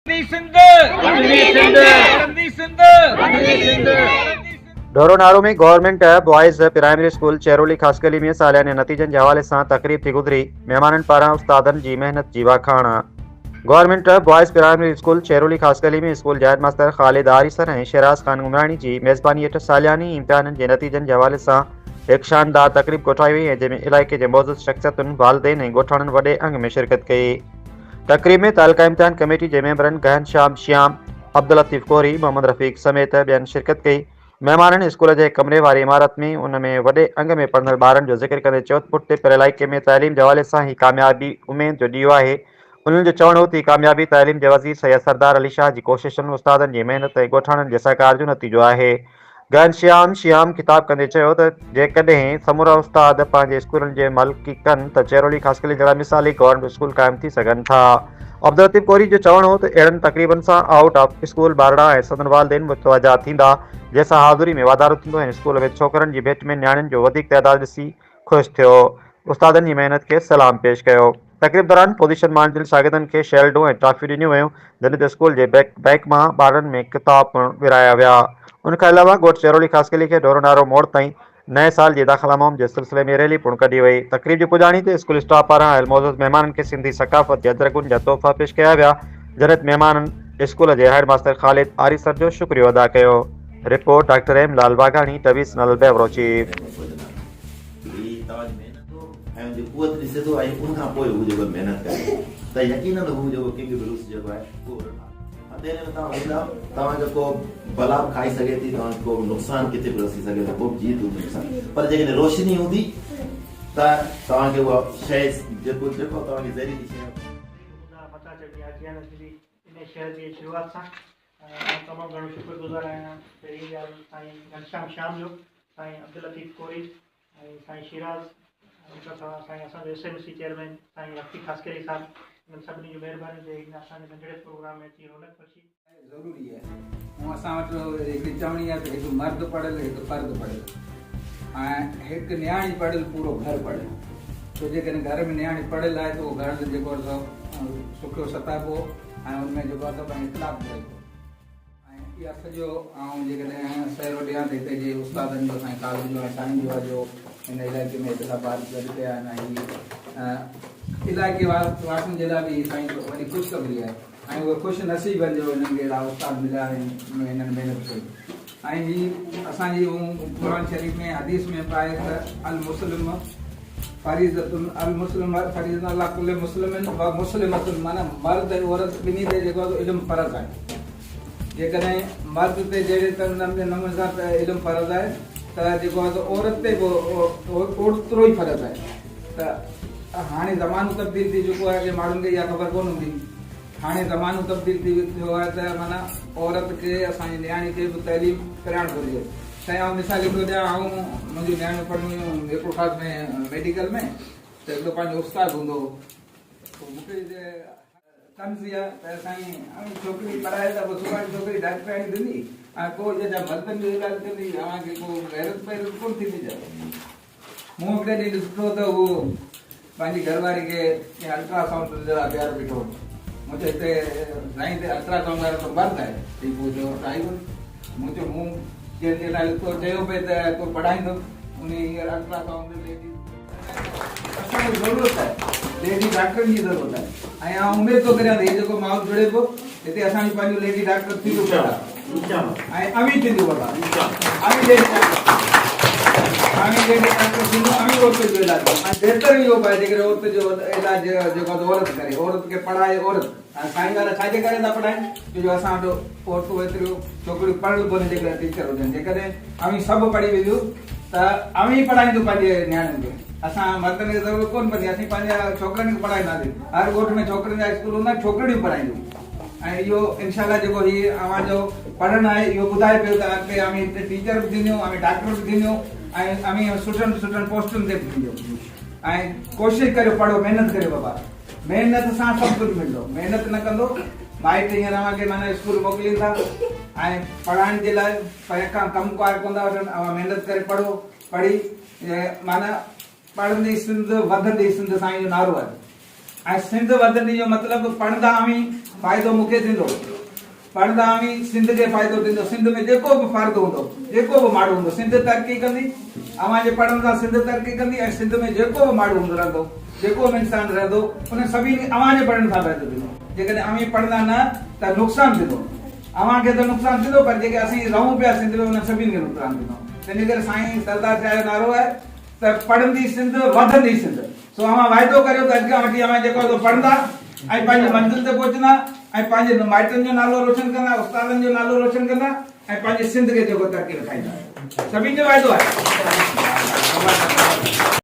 Dhoro Naro ۾ government boys primary school Cheroli Khaskheli ۾ سالياني نتيجن جي حوالي سان تقريب ٿي گذري، مهمانن پاران استادن جي محنت جي واکاڻ. Government boys primary school Cheroli Khaskheli ۾ school جي هيڊ ماستر خالد آريسر ۽ شيراز خان عمراڻي جي ميزباني هيٺ سالياني امتحانن جي نتيجن جي حوالي سان هڪ شاندار تقريب ڪوٺائي وئي ۽ جنهن ۾ علائقي جي معزز شخصيتن، والدين ۽ ڳوٺاڻن وڏي انگ ۾ شرڪت ڪئي. تقريب ۾ تعلقه امتحان ڪميٽي جي ميمبرن گهن شام شيام، عبداللطيف ڪوري، محمد رفيق سميت ٻين شرڪت ڪئي. مهمانن اسڪول جي ڪمري واري عمارت ۾ ان ۾ وڏي انگ ۾ پڙهندڙ ٻارن جو ذڪر ڪندي چيو ته پٺتي پيل علائقي ۾ تعليم جي حوالي سان هي ڪاميابي اميد جو ڏيئو آهي. انهن جو چوڻ هو ته هي ڪاميابي تعليم جي وزير سيد سردار علي شاهه جي ڪوششن، استادن جي محنت ۽ ڳوٺاڻن جي سهڪار جو نتيجو آهي. گهنشيام شيام خطاب ڪندي چيو ته جيڪڏهن سمورا استاد پنهنجي اسڪولن جي مالڪي ڪن ته چيرولي خاصخيلي جهڙا مثالي گورنمينٽ اسڪول قائم ٿي سگهن ٿا. عبداللطيف ڪوري جو چوڻ هو ته اهڙن تقريبن سان آئوٽ آف اسڪول ٻارڙا ۽ سندن والدين متوجهه ٿيندا جنهن سان حاضري ۾ واڌارو ٿيندو ۽ اسڪول ۾ ڇوڪرن جي ڀيٽ ۾ نياڻين جو وڌيڪ تعداد ڏسي خوش ٿيو. استادن جي محنت کي سلام پيش ڪيو. تقريب دوران پوزيشن ماڻيندڙ شاگردن کي شيلڊون ۽ ٽرافيون ڏنيون ويون جڏهن ته اسڪول جي بيڪ بينڪ مان ٻارڙن ۾ ڪتاب پڻ ورهايا ويا. ان کان علاوه ڳوٺ چيرولي خاصخيلي کي ڍورو نارو موڙ تائين نئين سال جي داخلا مهم جي سلسلي ۾ ريلي پڻ ڪڍي وئي. تقريب جي پڄاڻي تي اسڪول اسٽاف پاران آيل معزز مهمانن کي سنڌي ثقافت جي اجرڪن جا تحفا پيش ڪيا ويا جڏهن ته مهمانن اسڪول جي هيڊ ماستر خالد آريسر جو شڪريو ادا ڪيو. Report, doctor M Lal Waghani, divisional bureau chief. هي توهان جي محنت ۽ ان جي قوت ڏسي ٿو ۽ ان کان پوء هو جيڪو محنت ڪري ٿو ته يقينن هو جيڪو ڪنگ بروس جيڪو آهي اهو انڌيري ۾ توهان ويندا توهان جو ڪو بلا به کائي سگهي ٿي توهان کي ڪو به نقصان ڪٿي به رسي سگهي ٿو ڪو به جيت هوندو نقصان پر جيڪڏهن روشني هوندي ته توهان کي اها شيء جيڪو جيڪو توهان کي زهريلي شيء ان شهر جي شروعات سان آئون تمام گهڻو شڪر گذار آهيان پهرين ڳالهه سائين گهنشام شيام جو سائين عبداللطيف ڪوري ۽ سائين شيراز ان کان سواء سائين اسان جو ايس ايم سي چيئرمين سائين رفيق خاصخيلي صاحب انهن سڀني جون مهربانيون جو هن اسان جي ننڍڙي پروگرام ۾ اچي رونق بخشي. ضروري آهي. هونء اسان وٽ هڪڙي چوڻي آهي ته هڪ مرد پڙهيل هڪ فرد پڙهيل ۽ هڪ نياڻي پڙهيل پورو گهر پڙهيل. ڇو جيڪڏهن گهر ۾ نياڻي پڙهيل آهي ته اهو گهر جيڪو آهي سو سکيو ستابو ۽ ان ۾ جيڪو ادب ۽ اخلاق به رهي ٿو ۽ اها سڄو آئون جيڪڏهن سهرو ڏيان ته هتي جي استادن جو سائين ڪالو جو ۽ سائين جو جو هن علائقي ۾ ايترا ٻار گڏ ڪيا آهن ۽ هي علائقي واسين جي لاء به سائين وڏي خوشخبري آهي ۽ اهي خوش نصيب آهن جو هنن کي اهڙا استاد مليا ۽ هنن محنت ڪئي ۽ هي اسان جي قرآن شريف ۾ حديث ۾ به آهي ته المسلم فريضة المسلم فريضة علي ڪل مسلم و مسلمة معنيٰ مرد ۽ عورت ٻنهي تي جيڪو آهي علم فرض آهي جيڪڏهن مرد تي جهڙي نموني سان علم فرض آهي ته جيڪو آهي عورت تي به اوترو ئي فرض آهي ته هاڻي زمانو تبديل ٿي چڪو آهي ماڻهن کي اها خبر ڪونه هوندي هاڻي زمانو تبديل ٿي ٿيو آهي ته معنيٰ عورت کي اسان جي نياڻي کي به تعليم ڪرائڻ گهرجي. سائين آئون مثال هڪڙو ڏيان آئون منهنجون نياڻيون پڙهنديون هيون ميرپورخاص ۾ ميڊيڪل ۾ ته هڪڙو پنهنجو استاد هوندو هو پوء مون کي طنزيه ته سائين اوهين ڇوڪري پڙهائي ته پوء سڀاڻي ڇوڪري ڊاڪٽرياڻي ٿيندي ۽ پوء جا مردن جو علاج ڪندي اوهان کي ڪو غيرت پيرت ڪونه ٿيندي ڇا؟ مون هڪڙي ڏينهن ڏٺو ته هو پنهنجي گهر واري کي ڪنهن الٽرا سائونڊ جي لاء بيهاريو بيٺو هو. مون چيو هتي سائين هتي الٽرا سائونڊ وارو ته مرد آهي. چئي پوء چيو آهي ڪونه. مون چيو مون جنهن جي لاء تو چيو پئي ته ڪو پڙهائيندو انهي هينئر الٽرا سائونڊ ليڊيز اسان کي ضرورت آهي ليڊي ڊاڪٽرن جي ضرورت آهي ۽ آئون اميد ٿو ڪريان ته هي جيڪو ماحول جڙي پيو هتي اسان جون پنهنجون ليڊي ڊاڪٽر ٿينديون پيدا ۽ اوهين ٿينديون بابا اوهين ليڊي ڊاڪٽر اوهين ليڊي ڊاڪٽر ٿيندو اوهين عورت جو علاج ڪندو ۽ بهتر اهو به آهي جيڪڏهن عورت جو علاج جيڪو آهي عورت ڪري عورت کي پڙهائي عورت ۽ سائين وارا ڇا جي ڪري ٿا پڙهائين ڇو جو اسان وٽ عورتون ايتريون ڇوڪريون پڙهيل ڪونهن جيڪڏهن ٽيچر هجن جيڪڏهن اوهين سڀ پڙهي وينديون ته اوهين ئي پڙهائينديون پنهنجي نياڻين کي اسان مردن کي ضرورت ڪونه پوندي اسين پنهنجا ڇوڪرن کي پڙهائينداسين هر ڳوٺ ۾ ڇوڪرين جا اسڪول هوندا ڇوڪرڙيون پڙهائينديون ۽ اهو انشاء الله جيڪو هي اوهان جو پڙهڻ آهي اهو ٻڌائي پيو ته اڳتي اوهين ٽيچر به ٿينديون اوهين ڊاڪٽر به ٿينديون ۽ اوهين سٺن سٺن پوسٽن تي به ٿينديون ۽ ڪوشش ڪريو پڙهو محنت ڪريو بابا محنت سان سڀ ڪجهه ملندو محنت نه ڪندو مائٽ هينئر اوهان کي معنيٰ اسڪول موڪلين ٿا ۽ پڙهائڻ جي لاء پنهنجي کان ڪم ڪار ڪونه ٿا وٺن اوهان محنت ڪري پڙهو پڙهي معنيٰ پڙهندي سنڌ وڌندي سنڌ سائين جو نعرو آهي ۽ سنڌ وڌندي جو مطلب پڙهندا اوهين فائدو مون کي ٿيندو. پڙهندا اوهين، سنڌ کي فائدو ٿيندو. سنڌ ۾ جيڪو به فرد هوندو، جيڪو به ماڻهو هوندو، سنڌ ترقي ڪندي. اوهان جي پڙهڻ سان سنڌ ترقي ڪندي ۽ سنڌ ۾ جيڪو به ماڻهو هوندو رهندو، جيڪو به انسان رهندو، انهن سڀني کي اوهان جي پڙهڻ سان فائدو ٿيندو. جيڪڏهن اوهين پڙهندا نه ته نقصان ٿيندو. اوهان کي ته نقصان ٿيندو پر جيڪي اسين رهون پيا سنڌ ۾ انهن سڀني کي نقصان ٿيندو. تنهنجي ڪري سائين سردار شاهه جو نعرو آهي ته پڙهندي سنڌ وڌندي سنڌ. سو اوهان واعدو ڪريو ته اڄ کان وٺي اوهين جيڪو آهي سو پڙهندا ۽ پنهنجي منزل تي پهچندا ۽ پنهنجي مائٽن جو نالو روشن ڪندا، استادن جو نالو روشن ڪندا ۽ پنهنجي سنڌ کي جيڪو ترقي وٺائيندا. سڀني جو واعدو آهي.